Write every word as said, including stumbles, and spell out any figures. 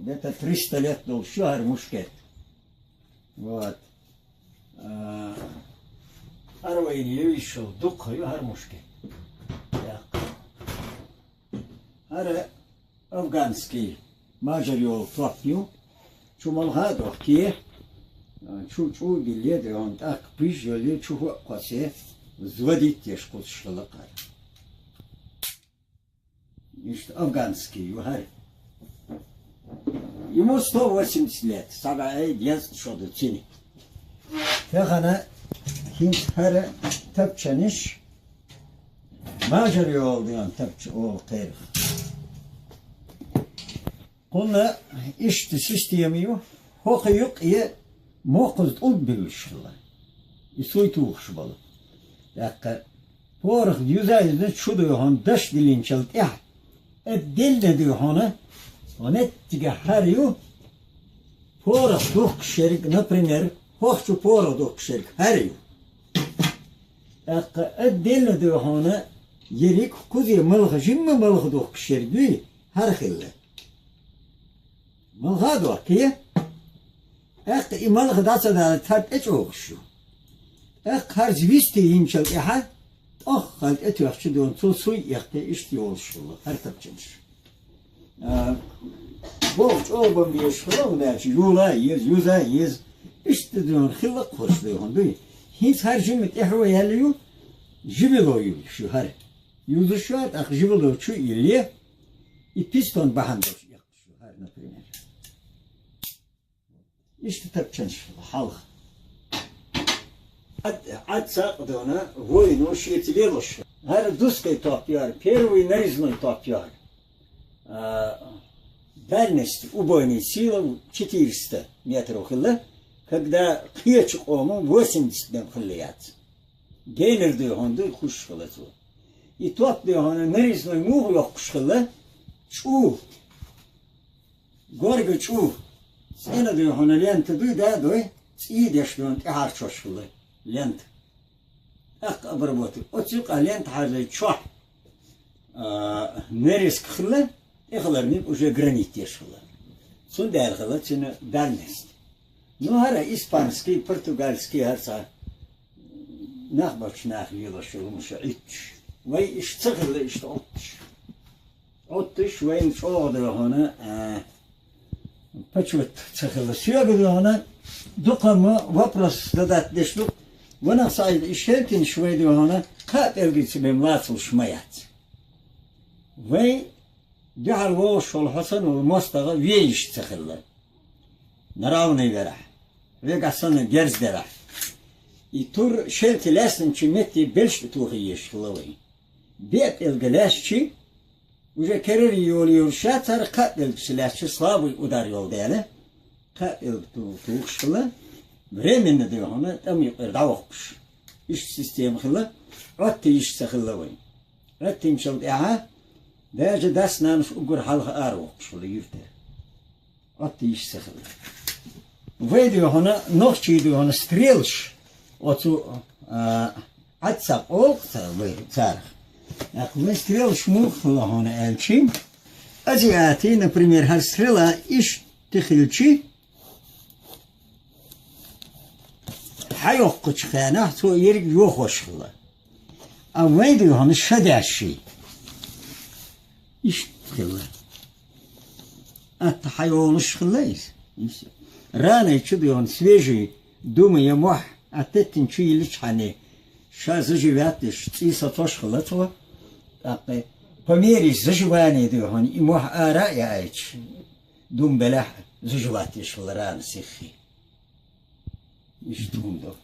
Где-то триста лет долуш ю хӀара мушкет. Вот. А, хӀара вайна евзаш йолу дукха ю хӀара мушкет. ТӀаккха хӀара афганский мажар йолу топ ю. Чу малха а дохке, а, чу чӀу а билле, дехьа тӀаккха пыжж йолле, чу хӀоъ кхоьссий, взводить деш кхуссуш хилла кхара. Иштта афганский ю хӀара. Ему сто восемьдесят лет, сага ай дезткъа шо ду цуьнан. Тахана хӀинца хӀара тапчанаш мажар йолу ден тапча олу кхерах. Кхунна иштта система ю, хӀокху юккъе мокхаза тӀулг буьллуш хилла. И суй тухуш болу. ТӀаккха порох юза-юза чу дуй хьуна даш диллинчул тӀаьхьа, отдельно дуй хьуна, хьуна меттиге хӀара ю, порох духкуш ерг, например, хӀокху чу порох духкуш ерг хӀара ю. ТӀаккха отдельно дуй хьуна ерриг кхуза малха, жимма малха духкуш ерг юй, хӀара хилла. Малха а дохке, тӀаккха и малха дӀа ца далийта, хӀара тӀечӀогӀуш ю. ТӀаккха хӀара звести йинчул тӀаьхьа, тӀоххал тӀетоьхча дона, цо суй эккхий, иштта йолуш хилла хӀара тапчанаш. А, боху чӀогӀа бан безаш хилла, хӀунда аьлча юла а еза, юза а еза, иштта дона хилла кхуьрш дуй хьуна дуй. ХӀинца хӀара жимма тӀаьхьо яьлла ю, жибило юллуш ю хӀара. Юзуш ю, тӀаккха жибило чу а йилле, и пистон бахьана долуш эккхаш ю хӀара, например. Иштта тапчанаш хилла хьалха. Ӏад, Ӏад цхьаъ а дона, войну шеца лелош. ХӀара дускай топ ю хӀара, первый нарезной топ ю хӀара. А, дальность убойной сила четыреста метров хилла, когда кхечу къоман восемьдесят мем хилла яц. Гейнер дуй хьуна дуй хуш хилла цо. И топ дуй хьуна нарезной муха йоккхуш хилла, чӀу, горга чӀу, цӀена дуй хьуна лента дуй, да, дуй, цӀий деш дуй хьуна тӀехьарчош хилла лента. ТӀаккха обработать. Оцу юкъа лента хьажай чохь, а, нарезка хилла, тӀехаларниг уже гранит деш хилла. Цундела хилла цуьнан дальность. Ну, хӀара испанский, португальский, хӀара цхьа нах бачу нах лелош йолу хӀумаш Ӏуьттуш. Вай иштта ца хилла иштта Ӏуттуш. Ӏуттуш вайна чӀогӀа дуй хьуна, а, почёт ца хилла. Соьга дуй хьуна, дукха ма вопрос задать деш ду. Ванах Саид, и шелтинаш вай дуй хьуна, кхаа пӀелгица бен лацалуш ма яц. Вай дуьхьал вогӀуш волу хьо санна волу мостагӀа вен йиш ца хилла. На равной верахь. Вегахь санна герз дерахь. И тур шелти лаьцначу метте белш тӀе тухий езаш хилла вай. Беа пӀелг лаьцчи, уже керари йолу йолуш яц, хӀара кхаа пӀелгаш лаьцчи слабый удар йолу дела, кхаа пӀелг ту-, тухуш хилла, временно дуй хьуна, тӀам юкъера дӀавоккхуш. Иштта система хилла, Ӏотта йиш ца хилла вайн. Ӏоттинчул тӀаьхьа, даже дас-нанас уггар хьалха аравоккхуш хилла юьртара. Ӏотта йиш ца хилла. Вай дуй хьуна, нохчий дуй хьуна стрелаш, оцу, а, Ӏад цхьаъ олу ца-, вай царах. ТӀаккха вай стрелаш муха хилла хьуна аьлчи, азиатий, например, хӀара стрела иштта хилчи, хьайоккхучу хенахь цо ерриг йохош хилла. А вай дуй хьуна ша даьшший. Иштта хилла. Атта хьайолуш хилла иза. Рана чу дуй хьуна свежий дума я мохь, а теттина чу йилличхьана, ша заживать деш, цӀий сацош хилла цо. ТӀаккха по мере заживания дуй хьуна, и мохь ара а яьча, дум белахь заживать деш хилла рана сиххий. Иштта хӀума ду.